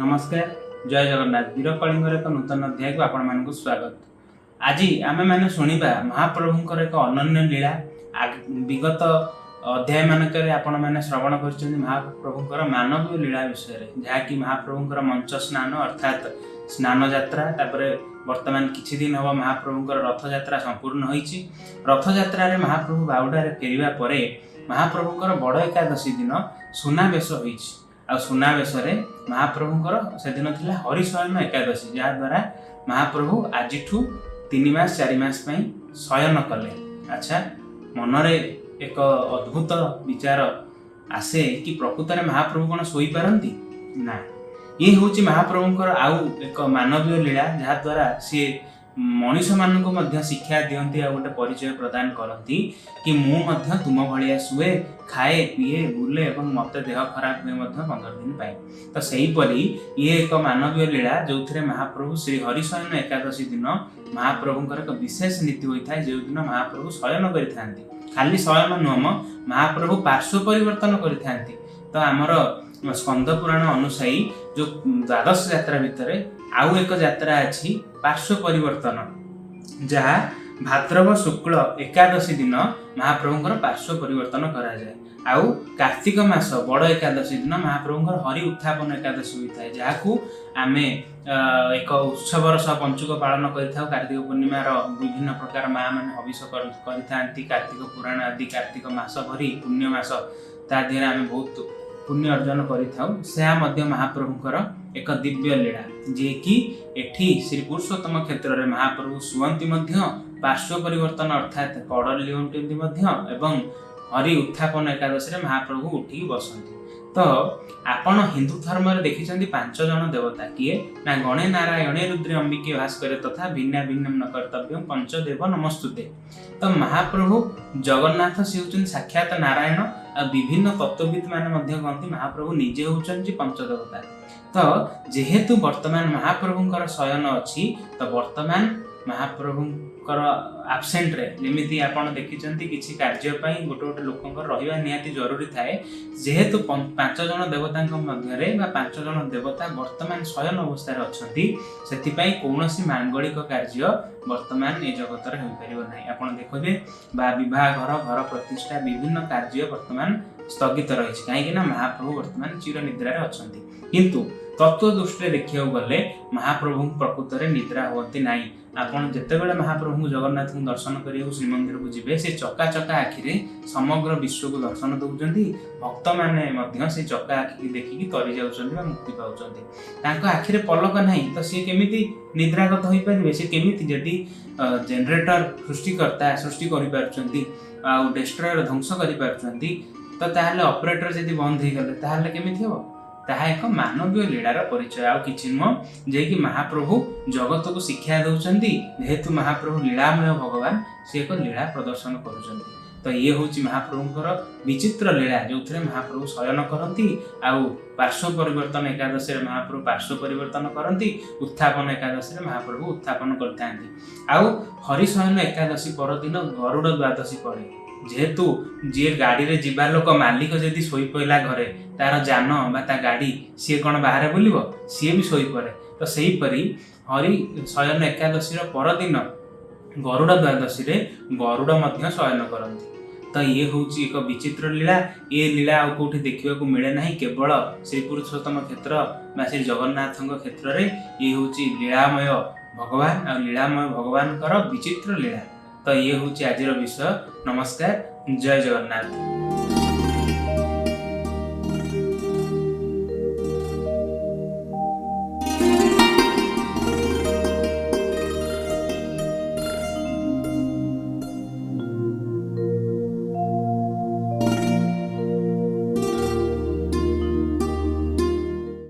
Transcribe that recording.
ନମସ୍କାର, ଜୟ ଜଗନ୍ନାଥ। ବୀର କଳିଙ୍ଗର ଏକ ନୂତନ ଅଧ୍ୟାୟକୁ ଆପଣମାନଙ୍କୁ ସ୍ୱାଗତ। ଆଜି ଆମେମାନେ ଶୁଣିବା ମହାପ୍ରଭୁଙ୍କର ଏକ ଅନନ୍ୟ ଲୀଳା। ବିଗତ ଅଧ୍ୟାୟ ମାନଙ୍କରେ ଆପଣମାନେ ଶ୍ରବଣ କରିଛନ୍ତି ମହାପ୍ରଭୁଙ୍କର ମାନବୀୟ ଲୀଳା ବିଷୟରେ, ଯାହାକି ମହାପ୍ରଭୁଙ୍କର ମଞ୍ଚ ସ୍ନାନ ଅର୍ଥାତ୍ ସ୍ନାନ ଯାତ୍ରା। ତାପରେ ବର୍ତ୍ତମାନ କିଛି ଦିନ ହେବ ମହାପ୍ରଭୁଙ୍କର ରଥଯାତ୍ରା ସମ୍ପୂର୍ଣ୍ଣ ହୋଇଛି। ରଥଯାତ୍ରାରେ ମହାପ୍ରଭୁ ବାହୁଡ଼ାରେ ଫେରିବା ପରେ ମହାପ୍ରଭୁଙ୍କର ବଡ଼ ଏକାଦଶୀ ଦିନ ସୁନାବେଶ ହୋଇଛି। ଆଉ ସୁନାବେଶରେ ମହାପ୍ରଭୁଙ୍କର ସେଦିନ ଥିଲା ହରିଶୟନ ଏକାଦଶୀ, ଯାହାଦ୍ୱାରା ମହାପ୍ରଭୁ ଆଜିଠୁ 3 ମାସ 4 ମାସ ପାଇଁ ଶୟନ କଲେ। ଆଚ୍ଛା, ମନରେ ଏକ ଅଦ୍ଭୁତ ବିଚାର ଆସେ କି ପ୍ରକୃତରେ ମହାପ୍ରଭୁ କ'ଣ ଶୋଇପାରନ୍ତି ନା? ଇଏ ହେଉଛି ମହାପ୍ରଭୁଙ୍କର ଆଉ ଏକ ମାନବୀୟ ଲୀଳା, ଯାହାଦ୍ୱାରା ସିଏ ମଣିଷମାନଙ୍କୁ ମଧ୍ୟ ଶିକ୍ଷା ଦିଅନ୍ତି ଆଉ ଗୋଟେ ପରିଚୟ ପ୍ରଦାନ କରନ୍ତି କି ମୁଁ ମଧ୍ୟ ତୁମ ଭଳିଆ ଶୁଏ, ଖାଏ, ପିଏ, ବୁଲେ ଏବଂ ମୋତେ ଦେହ ଖରାପ ହୁଏ ମଧ୍ୟ 15 ଦିନ ପାଇଁ। ତ ସେହିପରି ଇଏ ଏକ ମାନବୀୟ ଲୀଳା, ଯେଉଁଥିରେ ମହାପ୍ରଭୁ ଶ୍ରୀ ହରିଶୟନ ଏକାଦଶୀ ଦିନ ମହାପ୍ରଭୁଙ୍କର ଏକ ବିଶେଷ ନୀତି ହୋଇଥାଏ, ଯେଉଁଦିନ ମହାପ୍ରଭୁ ଶୟନ କରିଥାନ୍ତି। ଖାଲି ଶୟନ ନୁହଁ ମ, ମହାପ୍ରଭୁ ପାର୍ଶ୍ୱ ପରିବର୍ତ୍ତନ କରିଥାନ୍ତି। ତ ଆମର ସ୍କନ୍ଦ ପୁରାଣ ଅନୁଯାୟୀ ଯେଉଁ ଦ୍ୱାଦଶ ଯାତ୍ରା ଭିତରେ ଆଉ ଏକ ଯାତ୍ରା ଅଛି ପାର୍ଶ୍ୱ ପରିବର୍ତ୍ତନ, ଯାହା ଭାଦ୍ରବ ଶୁକ୍ଳ ଏକାଦଶୀ ଦିନ ମହାପ୍ରଭୁଙ୍କର ପାର୍ଶ୍ୱ ପରିବର୍ତ୍ତନ କରାଯାଏ। ଆଉ କାର୍ତ୍ତିକ ମାସ ବଡ଼ ଏକାଦଶୀ ଦିନ ମହାପ୍ରଭୁଙ୍କର ହରି ଉତ୍ଥାପନ ଏକାଦଶୀ ହୋଇଥାଏ, ଯାହାକୁ ଆମେ ଏକ ଉତ୍ସବର ସହ ପଞ୍ଚୁକ ପାଳନ କରିଥାଉ। କାର୍ତ୍ତିକ ପୂର୍ଣ୍ଣିମାର ବିଭିନ୍ନ ପ୍ରକାର ମା ମାନେ ହବିଷ କରିଥାନ୍ତି। କାର୍ତ୍ତିକ ପୁରାଣ ଆଦି, କାର୍ତ୍ତିକ ମାସ ଭରି ପୁଣ୍ୟ ମାସ, ତା ଦେହରେ ଆମେ ବହୁତ ପୁଣ୍ୟ ଅର୍ଜନ କରିଥାଉ। ସେହା ମଧ୍ୟ ମହାପ୍ରଭୁଙ୍କର ଏକ ଦିବ୍ୟ ଲୀଳା, ଯିଏକି ଏଠି ଶ୍ରୀ ପୁରୁଷୋତ୍ତମ କ୍ଷେତ୍ରରେ ମହାପ୍ରଭୁ ଶୁଅନ୍ତି ମଧ୍ୟ, ପାର୍ଶ୍ୱ ପରିବର୍ତ୍ତନ ଅର୍ଥାତ୍ କଡ଼ ଲେଉଟନ୍ତି ମଧ୍ୟ ଏବଂ ହରି ଉତ୍ଥାପନ ଏକାଦଶୀରେ ମହାପ୍ରଭୁ ଉଠିକି ବସନ୍ତି। ତ ଆପଣ ହିନ୍ଦୁ ଧର୍ମରେ ଦେଖିଛନ୍ତି ପାଞ୍ଚ ଜଣ ଦେବତା କିଏ ନା, ଗଣେ ନାରାୟଣେ ରୁଦ୍ରେ ଅମ୍ବିକେ ଭାସ୍କରେ ତଥା ଭିନ୍ନା ଭିନ୍ନମ ନ କର୍ତ୍ତବ୍ୟ ପଞ୍ଚଦେବ ନମସ୍ତୁତେ। ତ ମହାପ୍ରଭୁ ଜଗନ୍ନାଥ ସେ ହେଉଛନ୍ତି ସାକ୍ଷାତ ନାରାୟଣ। ଆଉ ବିଭିନ୍ନ ତତ୍ତ୍ୱବିତ୍ ମାନେ ମଧ୍ୟ କହନ୍ତି ମହାପ୍ରଭୁ ନିଜେ ହେଉଛନ୍ତି ପଞ୍ଚଦେବତା। ତ ଯେହେତୁ ବର୍ତ୍ତମାନ ମହାପ୍ରଭୁଙ୍କର ଶୟନ ଅଛି, ତ ବର୍ତ୍ତମାନ ମହାପ୍ରଭୁଙ୍କର ଆବସେଣ୍ଟରେ ଯେମିତି ଆପଣ ଦେଖିଛନ୍ତି କିଛି କାର୍ଯ୍ୟ ପାଇଁ ଗୋଟେ ଗୋଟେ ଲୋକଙ୍କର ରହିବା ନିହାତି ଜରୁରୀ ଥାଏ, ଯେହେତୁ ପାଞ୍ଚ ଜଣ ଦେବତାଙ୍କ ମଧ୍ୟରେ ବା ପାଞ୍ଚ ଜଣ ଦେବତା ବର୍ତ୍ତମାନ ଶୟନ ଅବସ୍ଥାରେ ଅଛନ୍ତି, ସେଥିପାଇଁ କୌଣସି ମାଙ୍ଗଳିକ କାର୍ଯ୍ୟ ବର୍ତ୍ତମାନ ଏ ଜଗତରେ ହୋଇପାରିବ ନାହିଁ। ଆପଣ ଦେଖିବେ ବା ବିବାହ ଘର, ଘର ପ୍ରତିଷ୍ଠା, ବିଭିନ୍ନ କାର୍ଯ୍ୟ ବର୍ତ୍ତମାନ ସ୍ଥଗିତ ରହିଛି, କାହିଁକି ନା ମହାପ୍ରଭୁ ବର୍ତ୍ତମାନ ଚିର ନିଦ୍ରାରେ ଅଛନ୍ତି। କିନ୍ତୁ ତତ୍ତ୍ୱ ଦୃଷ୍ଟିରେ ଦେଖିବାକୁ ଗଲେ ମହାପ୍ରଭୁ ପ୍ରକୃତରେ ନିଦ୍ରା ହୁଅନ୍ତି ନାହିଁ। ଆପଣ ଯେତେବେଳେ ମହାପ୍ରଭୁଙ୍କୁ ଜଗନ୍ନାଥଙ୍କୁ ଦର୍ଶନ କରିବାକୁ ଶ୍ରୀମନ୍ଦିରକୁ ଯିବେ, ସେ ଚକା ଚକା ଆଖିରେ ସମଗ୍ର ବିଶ୍ୱକୁ ଦର୍ଶନ ଦେଉଛନ୍ତି। ଭକ୍ତମାନେ ମଧ୍ୟ ସେ ଚକା ଆଖିକି ଦେଖିକି ତରି ଯାଉଛନ୍ତି ବା ମୁକ୍ତି ପାଉଛନ୍ତି। ତାଙ୍କ ଆଖିରେ ପଲକ ନାହିଁ, ତ ସିଏ କେମିତି ନିଦ୍ରାଗତ ହୋଇପାରିବେ? ସେ କେମିତି, ଯଦି ଜେନେରେଟର ସୃଷ୍ଟିକର୍ତ୍ତା ସୃଷ୍ଟି କରିପାରୁଛନ୍ତି ଆଉ ଡେଷ୍ଟ୍ରୟର ଧ୍ୱଂସ କରିପାରୁଛନ୍ତି, ତ ତାହେଲେ ଅପରେଟର ଯଦି ବନ୍ଦ ହେଇଗଲେ ତାହେଲେ କେମିତି ହେବ? ତାହା ଏକ ମାନବୀୟ ଲୀଳାର ପରିଚୟ, ଆଉ କିଛି ନୁହଁ, ଯିଏକି ମହାପ୍ରଭୁ ଜଗତକୁ ଶିକ୍ଷା ଦେଉଛନ୍ତି। ଯେହେତୁ ମହାପ୍ରଭୁ ଲୀଳାମୟ ଭଗବାନ, ସେ ଏକ ଲୀଳା ପ୍ରଦର୍ଶନ କରୁଛନ୍ତି। ତ ଇଏ ହେଉଛି ମହାପ୍ରଭୁଙ୍କର ବିଚିତ୍ର ଲୀଳା, ଯେଉଁଥିରେ ମହାପ୍ରଭୁ ଶୟନ କରନ୍ତି ଆଉ ପାର୍ଶ୍ୱ ପରିବର୍ତ୍ତନ ଏକାଦଶୀରେ ମହାପ୍ରଭୁ ପାର୍ଶ୍ୱ ପରିବର୍ତ୍ତନ କରନ୍ତି, ଉତ୍ଥାପନ ଏକାଦଶୀରେ ମହାପ୍ରଭୁ ଉତ୍ଥାପନ କରିଥାନ୍ତି। ଆଉ ହରିଶୟନ ଏକାଦଶୀ ପରଦିନ ଗରୁଡ଼ ଦ୍ୱାଦଶୀ ପଡ଼େ। ଯେହେତୁ ଯିଏ ଗାଡ଼ିରେ ଯିବା ଲୋକ, ମାଲିକ ଯଦି ଶୋଇପଡ଼ିଲା ଘରେ, ତାର ଯାନ ବା ତା ଗାଡ଼ି ସିଏ କ'ଣ ବାହାରେ ବୁଲିବ? ସିଏ ବି ଶୋଇପଡ଼େ। ତ ସେହିପରି ହରି ଶୟନ ଏକାଦଶୀର ପରଦିନ ଗରୁଡ଼ ଦ୍ୱାଦଶୀରେ ଗରୁଡ଼ ମଧ୍ୟ ଶୟନ କରନ୍ତି। ତ ଇଏ ହେଉଛି ଏକ ବିଚିତ୍ର ଲୀଳା। ଏ ଲୀଳା ଆଉ କେଉଁଠି ଦେଖିବାକୁ ମିଳେ ନାହିଁ, କେବଳ ଶ୍ରୀ ପୁରୁଷୋତ୍ତମ କ୍ଷେତ୍ର ବା ଶ୍ରୀ ଜଗନ୍ନାଥଙ୍କ କ୍ଷେତ୍ରରେ। ଇଏ ହେଉଛି ଲୀଳାମୟ ଭଗବାନ ଆଉ ଲୀଳାମୟ ଭଗବାନଙ୍କର ବିଚିତ୍ର ଲୀଳା। ତ ଇଏ ହେଉଛି ଆଜିର ବିଷୟ। ନମସ୍କାର, ଜୟ ଜଗନ୍ନାଥ।